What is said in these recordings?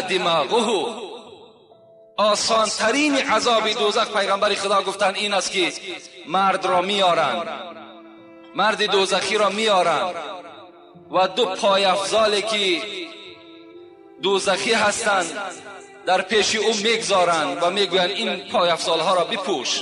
دماغه. آسان ترین عذاب دوزخ پیغمبر خدا گفتن این است که مرد را میارند، مرد دوزخی را میارند و دو پای افزالی که دوزخی هستند در پیش او میگذارند و میگویند این پای افزالها را بپوش.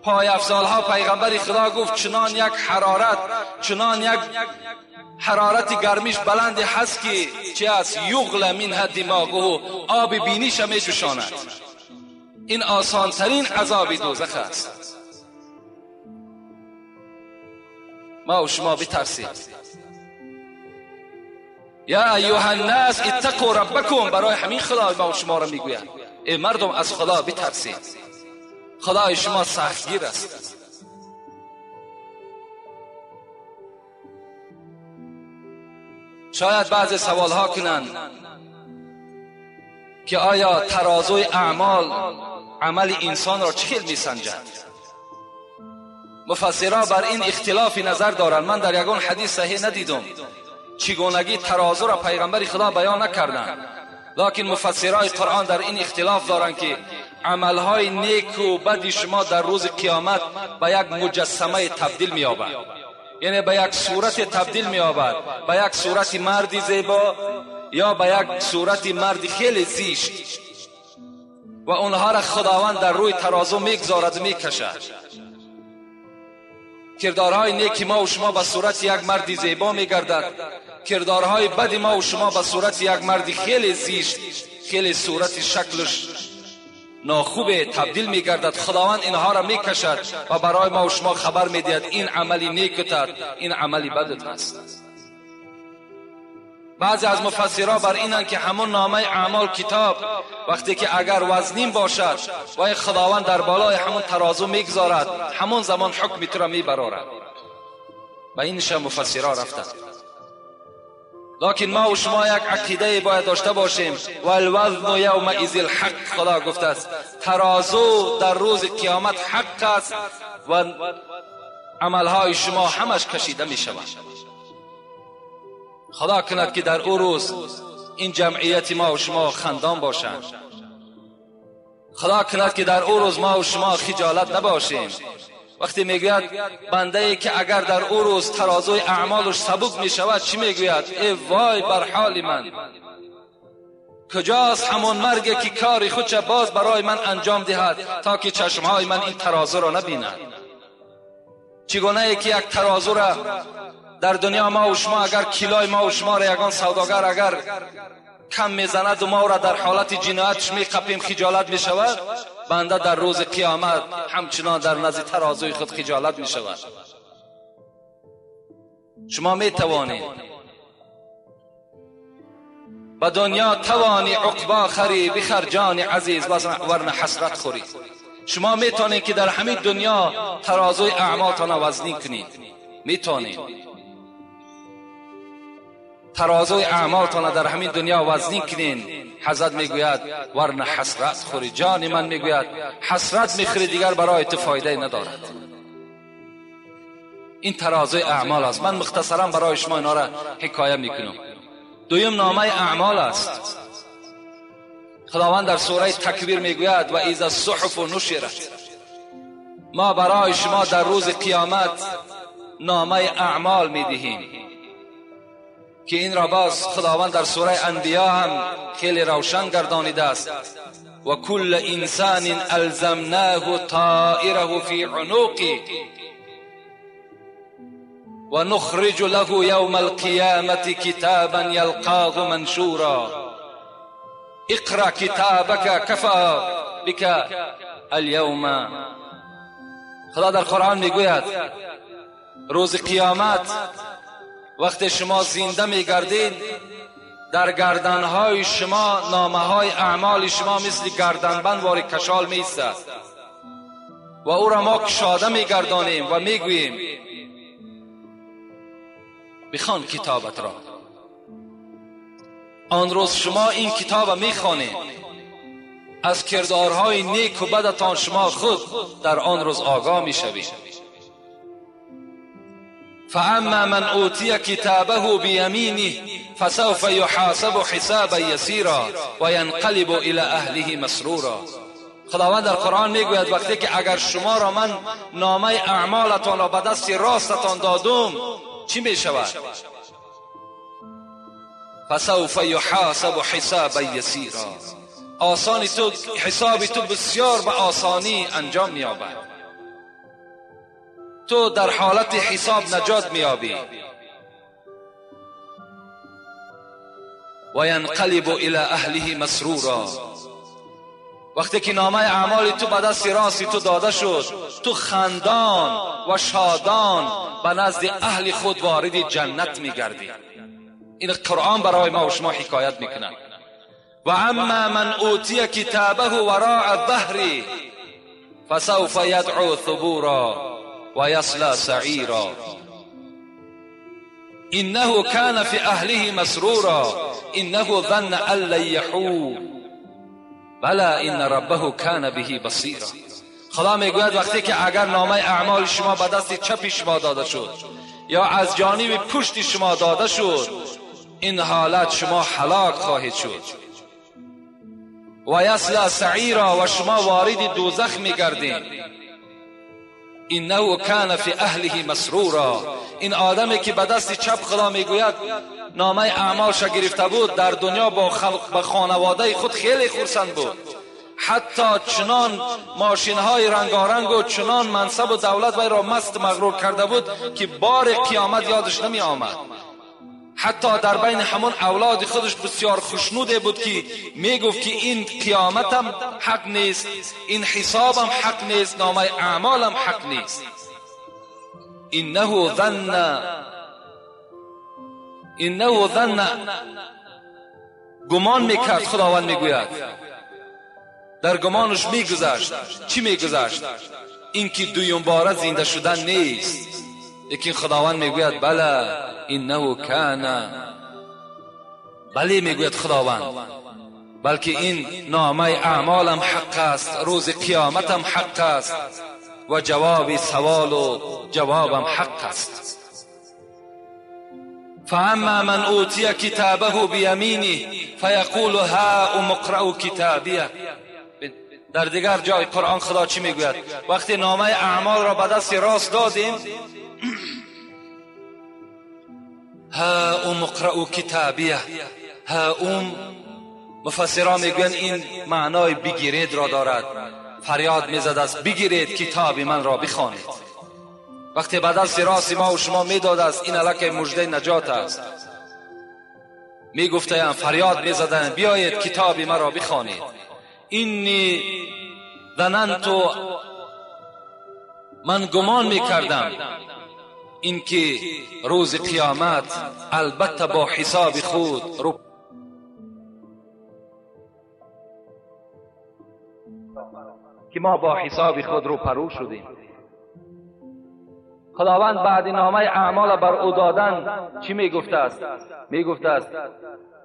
پای افزالها پیغمبر خدا گفت چنان یک حرارت، چنان یک حرارت گرمیش بلند هست که چه است؟ یغل منها دماغه، آب بینیش می جوشاند. این آسان ترین عذاب دوزخ است. ما و شما بترسید. یا ایها الناس اتقوا ربکم، برای همین خدا ما و شما را میگوید ای مردم از خدا بترسید، خدای شما سختگیر است. شاید بعضی سوال ها کنند که آیا ترازوی اعمال عمل انسان را چه می سنجد؟ مفسرها بر این اختلاف نظر دارند. من در یگان حدیث صحیح ندیدم چگونگی ترازو را پیغمبر خدا بیان نکردند، لکن مفسرای قرآن در این اختلاف دارند که عملهای نیک و بد شما در روز قیامت به یک مجسمه تبدیل می‌یابد، یعنی به یک صورت تبدیل می‌یابد، به یک صورت مردی زیبا یا به یک صورت مرد خیلی زشت، و اونها را خداوند در روی ترازو میگذارد و میکشد. کردارهای نیک ما و شما به صورت یک مرد زیبا میگردد، کردارهای بد ما و شما به صورت یک مرد خیلی زشت، خیلی صورت شکلش ناخوب تبدیل میگردد. خداوند اینها را میکشد و برای ما و شما خبر میدهد این عملی نیکت، این عملی بدت است. بعضی از مفسرها بر اینند که همون نامه اعمال کتاب وقتی که اگر وزنین باشد و خداوند در بالای همون ترازو میگذارد، همون زمان حکم تو را میبرارد. و اینش مفسرها رفتند. لکن ما و شما یک عقیده باید داشته باشیم، والوزن یومئذ الحق. خدا گفته است ترازو در روز قیامت حق است و عملهای شما همش کشیده می شود. خدا کند که در او روز این جمعیت ما و شما خندان باشند. خدا کند که در او روز ما و شما خجالت نباشیم. وقتی میگوید بنده ای که اگر در او روز ترازوی اعمالش سبک میشود چی میگوید؟ ای وای بر حال من، کجاست همون مرگی که کار خودش باز برای من انجام دهد تا که چشمهای من این ترازو را نبیند. چگونه ای که یک ترازو را در دنیا ما و شما اگر کیلای ما و شما را یگان سوداگر اگر کم میزند و ما را در حالت جنایتش میقپیم خجالت میشود، بنده در روز قیامت همچنان در نزد ترازوی خود خجالت میشود. شما میتوانید به دنیا توانی عقبا خری، بخر جان عزیز ورنه حسرت خوری. شما میتونید که در همین دنیا ترازوی اعمالتان وزنی کنید، میتونید ترازوی اعمالتان در همین دنیا وزنی کنین. حضرت میگوید ورنه حسرت خوری، جان من میگوید حسرت میخوری دیگر برای تو فایده ندارد. این ترازوی اعمال است. من مختصرا برای شما اینا را حکایه میکنم. دویم نامه اعمال است. خداوند در سوره تکبیر میگوید و اذا الصحف نشرت، ما برای شما در روز قیامت نامه اعمال میدهیم که این را باز خداوند در سوره انبیا هم خیلی روشن گردانیده است. و کل انسان الزمناه طائره فی عنقه و نخرج له یوم القیامة کتابا یلقاه منشورا اقرأ کتابک کفا بک الیوم. خدا در قرآن میگوید روز قیامت وقتی شما زنده میگردید در گردنهای شما نامه های اعمال شما مثل گردنبند واری کشال میایستد و او را ما کشاده میگردانیم و میگوییم بخوان کتابت را. آن روز شما این کتاب میخوانید، از کردارهای نیک و بدتان شما خود در آن روز آگاه میشوید. فاما من اوتی کتابه بیمینه فسوف یحاسب حسابا یسیرا و ینقلب الی اهله مسرورا. خداوند در قرآن میگوید وقتی که اگر شما را من نامه اعمالتان را به دست راستتان دادم چی میشود؟ فسوف یحاسب حسابا یسیرا، آسانی تو حساب تو بسیار به آسانی انجام مییابد، تو در حالت حساب نجات مییابی. و ینقلب الی اهله مسرورا، وقتی که نامه اعمال تو به دست راست تو داده شد، تو خندان و شادان به نزد اهل خود وارد جنت میگردی. این قرآن برای ما و شما حکایت میکند. و اما من اوتی کتابه وراء ظهره فسوف یدعو ثبورا و یصلی سعیرا انه کان فی اهله مسرورا انه ظن ان لن یحور بلی ان ربه کان به بصیرا. خدا میگوید وقتی که اگر نامه اعمال شما به دست چپ شما داده شد یا از جانب پشت شما داده شد، این حالت شما هلاک خواهید شد. و یصلی سعیرا، و شما وارد دوزخ میگردید. انه کان فی اهله مسرورا، این آدمی که به دست چپ خدا میگوید نامه اعمالش گرفته بود، در دنیا با خلق با خانواده خود خیلی خرسند بود، حتی چنان ماشین های رنگارنگ و چنان منصب و دولت وی را مست مغرور کرده بود که بار قیامت یادش نمی آمد. حتی در بین همون اولاد خودش بسیار خوشنوده بود که میگفت که این قیامتم حق نیست، این حسابم حق نیست، نامه اعمالم حق نیست. انه ظن، گمان میکرد. خداوند میگوید در گمانش میگذشت. چی میگذشت؟ اینکه دویم باره زنده شدن نیست. لیکن خداوند میگوید بله انه کان، بله میگوید خداوند، بلکه این نامه اعمالم حق است، روز قیامتم حق است و جواب سوال و جوابم حق است. فاما من اوتی کتابه بیمینه فیقول هاؤم اقرءوا کتابیه. در دیگر جای قرآن خدا چی میگوید؟ وقتی نامه اعمال را به دست راست دادیم، هاؤم اقرءوا کتابیه، هاؤم مفسران میگویند این معنای بگیرید را دارد. فریاد میزد است بگیرید کتاب من را بخوانید. وقتی به دست راست ما و شما میداد است، این الک مژده نجات است. میگفتند، فریاد میزدند بیایید کتاب من را بخوانید. اینی ظننت، من گمان میکردم اینکه روز قیامت البته با حساب خود رو که ما با حساب خود رو پرو شدیم. خداوند بعد نامه اعمال بر او دادن چی میگفته است؟ میگفته است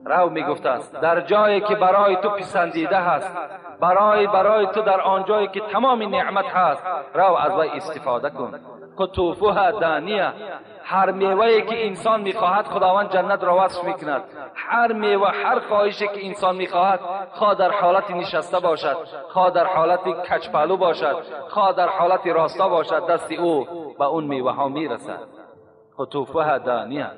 رو میگفته است در جایی که برای تو پسندیده هست، برای تو در آن جایی که تمام نعمت هست، رو از وی استفاده کن. قطوفها دانیه، هر میوه‌ای که انسان میخواهد خداوند جنت را وصف میکند. هر میوه، هر خواهشی که انسان میخواهد، خواه در حالت نشسته باشد، خواه در حالت کجپلو باشد، خواه در حالت راستا باشد، دست او به اون میوه ها میرسد. قطوفها دانیه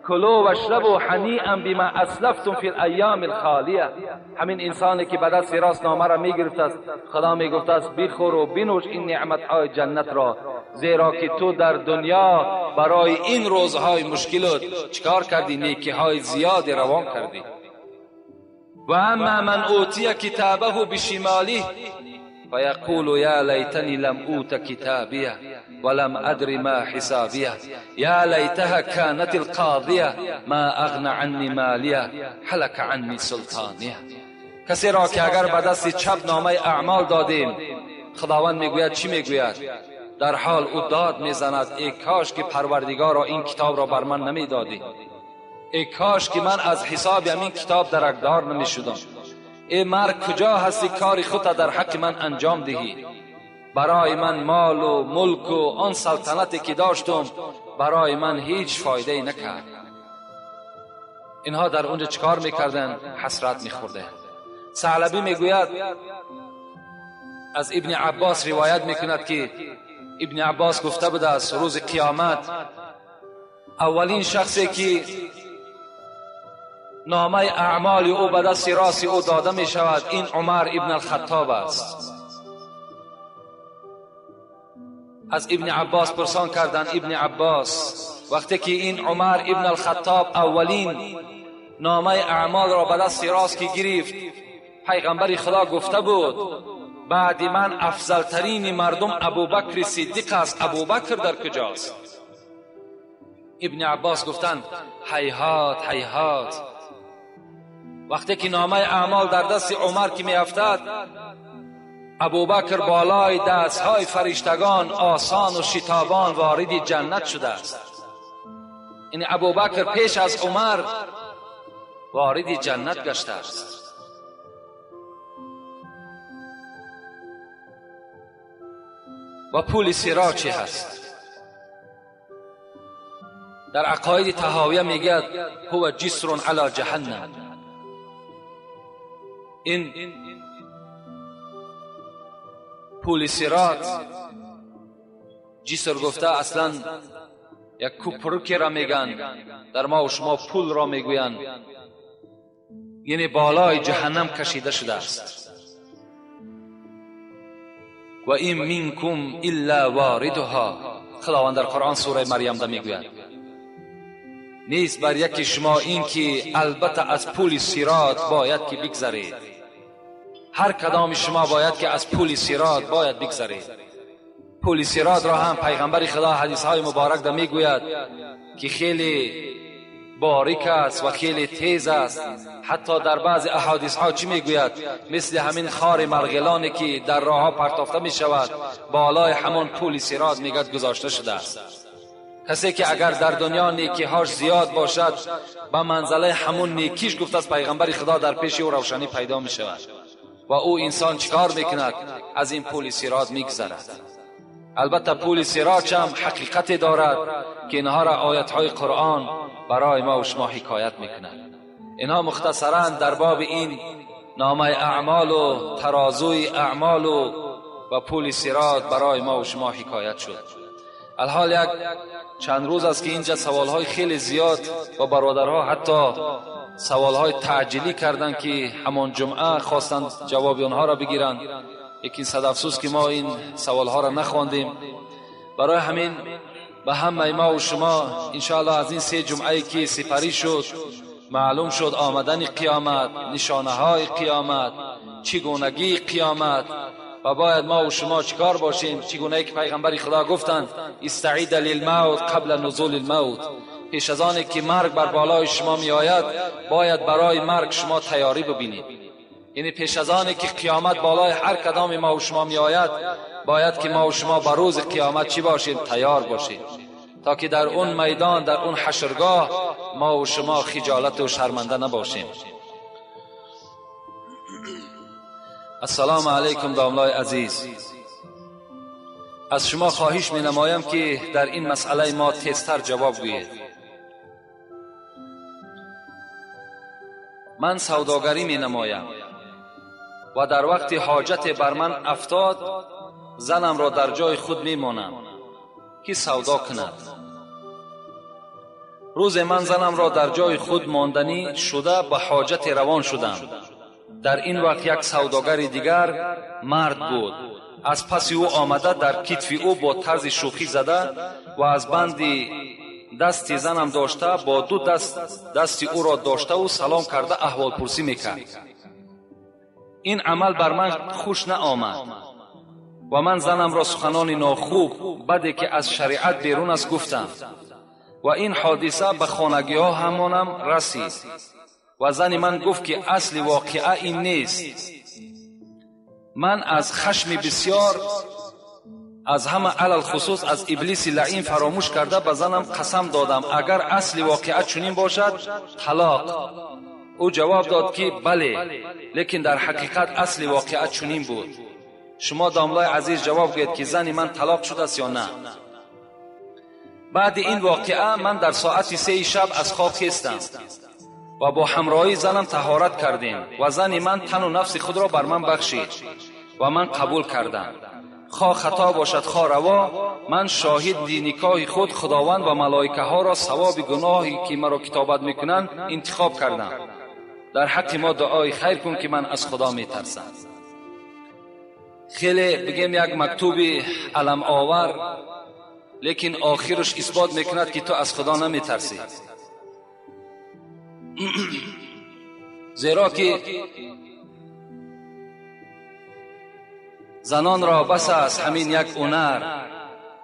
کلوا واشربوا هنیئا بما اسلفتم فی الایام الخالیه. همین انسانی که به دست راست نامه را میگرفت است، خدا میگفت است بخور و بنوش این نعمت های جنت را، زیرا که تو در دنیا برای این روزهای مشکلات چکار کردی؟ نیکی های زیاد روان کردی. و اما من اوتی کتابه بشماله فیقول یا لیتنی لم اوت کتابیه ولم ادر ما حسابیه یا لیتها كانت القاضیه ما اغنى عنی مالیه هلك عنی سلطانیه. کسی را که اگر به دست چپ نامه اعمال دادیم، خداوند میگوید چی میگوید؟ در حال او داد میزند ای کاش که پروردگار را این کتاب را بر من نمیدادی، ای کاش که من از حساب همین کتاب درکدار نمیشدم، ای مرگ کجا هستی کاری خود در حق من انجام دهی. برای من مال و ملک و آن سلطنتی که داشتم برای من هیچ فایده نکرد. اینها در اونجا چیکار میکردن؟ حسرت میخوردن. ثعلبی میگوید از ابن عباس روایت میکند که ابن عباس گفته بوده است روز قیامت اولین شخصی که نامه اعمال او به دست راست او داده می شود این عمر ابن الخطاب است. از ابن عباس پرسان کردند ابن عباس وقتی که این عمر ابن الخطاب اولین نامه اعمال را به دست راست که گرفت، پیغمبر خدا گفته بود بعد من افضلترین مردم ابوبکر صدیق است، ابوبکر در کجاست؟ ابن عباس گفتند هیهات هیهات. وقتی که نامه اعمال در دست عمر که می افتد، ابوبکر بالای دستهای فرشتگان آسان و شتابان وارد جنت شده است. این ابوبکر پیش از عمر وارد جنت گشته است. و پول صراط چی هست؟ در عقاید طحاویه میگه هو جسر علی جهنم. این پول صراط جسر گفته اصلا یک کوپرکی را میگن، در ما و شما پول را میگوین، یعنی بالای جهنم کشیده شده است. و این منکم الا واردها، خداوند در قرآن سوره مریم ده میگوید نیست بر یکی شما این که البته از پول صراط باید که بگذرید. هر کدام شما باید که از پول صراط باید بگذرید. پول صراط را هم پیغمبر خدا حدیث های مبارک ده میگوید که خیلی باریک است و خیلی تیز است. حتی در بعض احادیث ها چی میگوید؟ مثل همین خار مرغلانی که در راه ها پرتافته می شود بالای همان پول صراط میگد گذاشته شده است. کسی که اگر در دنیا نیکی هاش زیاد باشد به منزله همون نیکیش گفت از پیغمبر خدا در پیش او روشنی پیدا می شود و او انسان چیکار میکند؟ از این پول صراط میگذرد. البته پول صراط هم حقیقت دارد که اینها را آیت های قرآن برای ما و شما حکایت میکند. اینها مختصرا در باب این نامه اعمال و ترازوی اعمال و پول صراط برای ما و شما حکایت شد. الحال یک چند روز است که اینجا سوالهای خیلی زیاد و برادرها حتی سوالهای تعجیلی کردند که همان جمعه خواستند جواب آنها را بگیرند. یکی صد افسوس که ما این سوالها را نخواندیم. برای همین به همه ما و شما انشاءالله از این سه جمعه که سپری شد معلوم شد آمدن قیامت، نشانه های قیامت، چگونگی قیامت و باید ما و شما چیکار باشیم. چگونه که پیغمبر خدا گفتند استعید للموت قبل نزول الموت، پیش از آن که مرگ بر بالای شما می آید باید برای مرگ شما تیاری ببینید. یعنی پیش از آن که قیامت بالای هر کدام ما و شما می آید باید که ما و شما بر روز قیامت چی باشیم؟ تیار باشیم، تا که در اون میدان، در اون حشرگاه ما و شما خجالت و شرمنده نباشیم. السلام علیکم داملای عزیز، از شما خواهش می نمایم که در این مسئله ما تیزتر جواب گویید. من سوداگری می نمایم و در وقت حاجت بر من افتاد زنم را در جای خود می مانم که سودا کند. روز من زنم را در جای خود ماندنی شده به حاجت روان شدم. در این وقت یک سوداگر دیگر مرد بود، از پس او آمده در کتف او با طرز شوخی زده و از بند دست زنم داشته با دو دست دست او را داشته و سلام کرده احوال پرسی میکرد. این عمل بر من خوش نآمد و من زنم را سخنان ناخوب بده که از شریعت بیرون است گفتم و این حادثه به خانگی ها همانم رسید و زن من گفت که اصل واقعه این نیست. من از خشم بسیار از همه علل خصوص از ابلیس لعین فراموش کرده به زنم قسم دادم اگر اصل واقعه چنین باشد طلاق. او جواب داد که بله، لیکن در حقیقت اصل واقعه چنین بود. Шумо домлای عزیز جواب گوید که زن من طلاق شده است یا نه. بعد این واقعه من در ساعت 3 شب از خواب خیستم و با همراهی زنم طهارت کردیم و زن من تن و نفس خود را بر من بخشید و من قبول کردم. خواه خطا باشد خواه روا، من شاهد نکاح خود خداوند و ملائکه ها را ثواب گناهی که مرا کتابت میکنند انتخاب کردم. در حق ما دعای خیر کن که من از خدا میترسم. خیلی بگیم یک مکتوب علم آور، لیکن آخرش اثبات میکند که تو از خدا نمیترسی. زیرا که زنان را بس است همین یک هنر،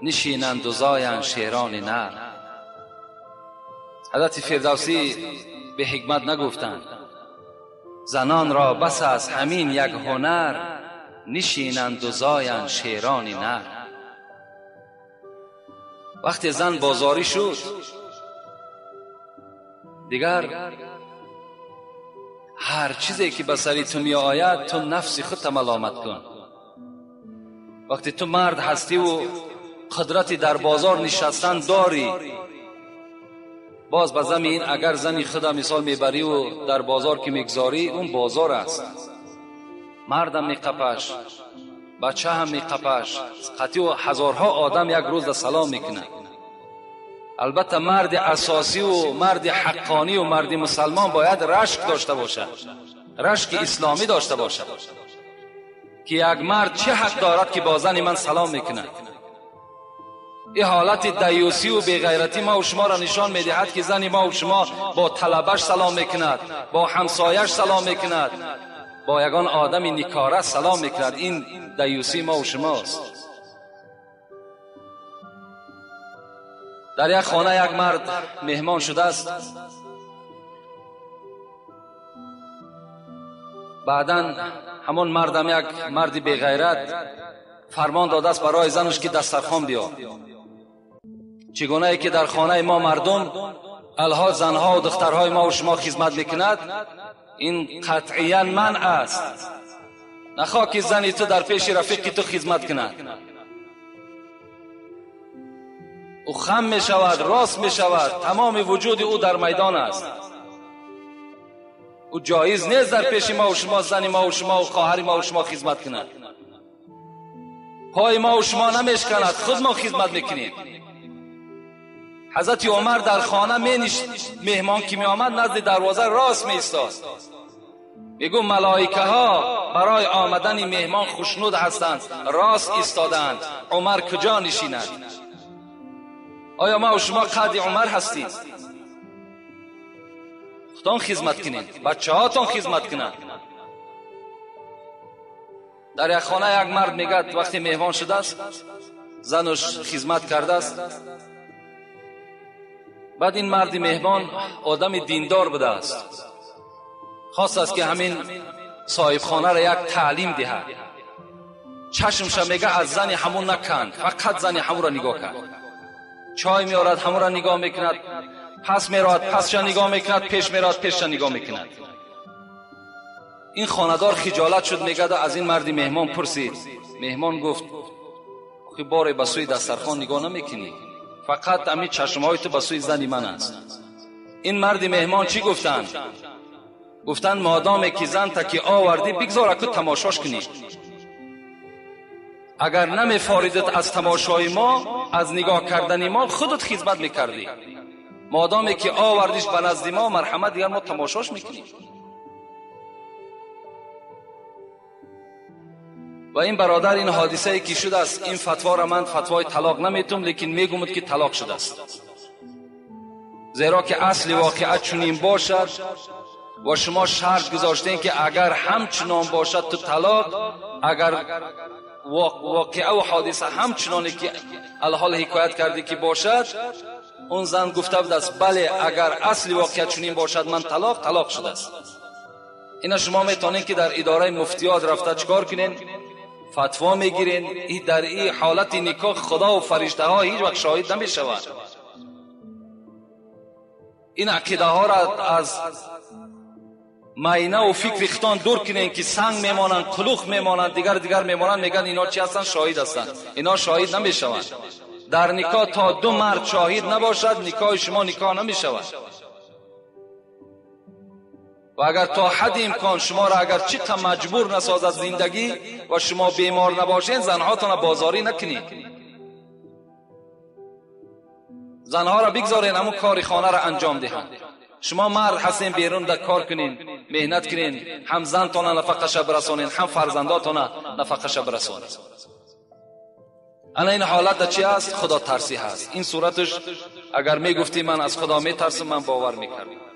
نشینند و زایند شیران نر. حضرت فردوسی به حکمت نگفتند زنان را بس است همین یک هنر، نشینند و زایند شیران نر. وقتی زن بازاری شد دیگر هر چیزی که به سری تو می آید تو نفس خودت ملامت کن. وقتی تو مرد هستی و قدرتی در بازار نشستن داری، باز به زمین اگر زنی خود مثال میبری و در بازار که میگذاری، اون بازار است. مردم میقپش، بچه هم میقپش، قطعی و هزارها آدم یک روز در سلام میکنه. البته مرد اساسی و مرد حقانی و مرد مسلمان باید رشک داشته باشد، رشک اسلامی داشته باشد که یک مرد چه حق دارد که با زن من سلام میکنه. این حالت دیوسی و بیغیرتی ما و شما را نشان میدهد که زن ما و شما با طلبش سلام میکند، با همسایش سلام میکند، با یگان آدم نکاره سلام میکند. این دیوسی ما و شماست. در یک خانه یک مرد مهمان شده است. بعداً همون مردم یک مرد بیغیرت فرمان داده است برای زنش که دسترخوان بیار. چگونه ای که در خانه ما مردم الها زنها و دخترهای ما و شما خدمت میکند، این قطعیاً منع است. نخواه که زنی تو در پیش رفیقی تو خدمت کند. او خم می شود، راست می شود، تمام وجود او در میدان است. او جایز نیست در پیش ما و شما زن ما و شما و خواهر ما و شما خدمت کند. پای ما و شما نمیشکند، خود ما خدمت میکنیم. حضرت عمر در خانه مهمان که می آمد نزد دروازه راست می ایستاد. میگو ملائکه ها برای آمدن مهمان خوشنود هستند، راست ایستادند. عمر کجا نشیند؟ آیا ما و شما قد عمر هستیم؟ خودتان خدمت کنید، بچه هاتان خدمت کنند. در یک خانه یک مرد میگد وقتی مهمان شده است، زنش خدمت کرده است. بعد این مرد مهمان آدم دیندار بوده است، خواست است که همین صاحب خانه را یک تعلیم دهد. چشمش میگه از زن همون نکند، فقط زن همون را نگاه کرد. چای میارد همون را نگاه میکند، پس میراد پسش نگاه میکند، پیش میراد پیشش نگاه میکند. این خانه‌دار خجالت شد، میگه از این مرد مهمان پرسید. مهمان گفت خی باره به سوی دسترخوان نگاه نمیکنی، فقط همین چشمهای تو به سوی زن من است. این مرد مهمان چی گفتند؟ گفتند مادام که زن تا که آوردی بگذار اکو تماشاش کنی. اگر نمیفاریدت از تماشای ما، از نگاه کردن ما، خودت خدمت میکردی. مادامی که آوردیش به نزد ما، مرحمت دیگر ما تماشاش میکنیم. و این برادر این حادثه ای که شده است، این فتوا را من فتوای طلاق نمیتم، لیکن میگم که طلاق شده است. زیرا که اصل واقعه چنین باشد و شما شرط گذاشتین که اگر همچنان باشد تو طلاق، اگر واقعه و حادثه همچنانی که الحال حکایت کردی که باشد، اون زن گفته بود است بله اگر اصل واقعه چنین باشد من طلاق، طلاق شده است. اینا شما میتونین که در اداره مفتیات رفته چکار کنین؟ فتوا میگیرین. این در این حالت نکاح خدا و فرشته ها هیچ وقت شاهد نمیشوند. این عقیده ها را از Майна ва фикри хитон дур кунен ки санг мемонанд, қулух мемонанд, дигар дигар мемонанд, мегӯянд ино чӣ ҳастанд? Шоҳид ҳастанд. Ино шоҳид намешаванд. Дар никоҳ то ду мард шоҳид набошад, никоҳи шумо никоҳ намешавад. Ва агар то ҳадди имкон шуморо агар чӣ қа маҷбур насозад зиндагӣ ва шумо бемор набошед, занҳотонро бозорӣ накунед. Занҳоро бигзоред ҳамун кори хонаро анҷом диҳанд. Шумо мард ҳастен, берун да кор кунен, меҳнат кунен, ҳам зантона нафақаша бирасонен, ҳам фарзандотона нафақаша бирасонен. Ана ин ҳолат да чӣ аст? Худо тарсӣ ҳаст. Ин сураташ агар мегуфтӣ ман аз Худо метарсам, ман бовар мекардам.